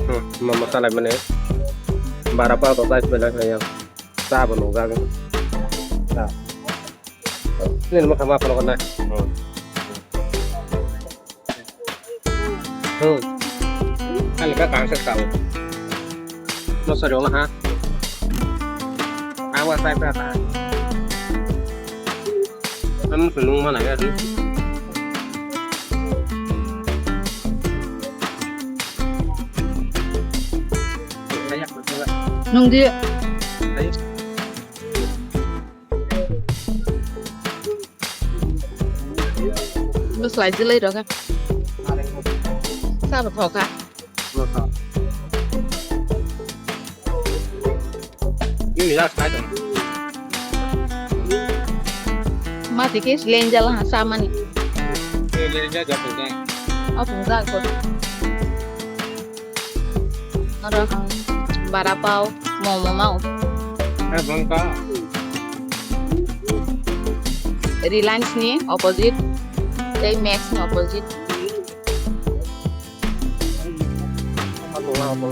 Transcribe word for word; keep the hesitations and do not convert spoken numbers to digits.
Hmm, momo salai mani. Bara pa to bai bai lai yang. Sa bo nung jaga. Sa. Ini nama sama apa nak? Hmm. Kali ka kang sa tau. No sorry, ha. Awa sai pra ta. Am sunung mana ya tu. Nung di. Bwslai jilai rok kha. Sa bo thok kha. Ini ya, saya tu. Ma tike lenjal ha samani. Ini lenjal jatuh kan. Apa enggak kok. Oro bara pao, momo mao. Eh, bangka. Reliance ni opposite, tei Max ni opposite. Apa tu lah, apa?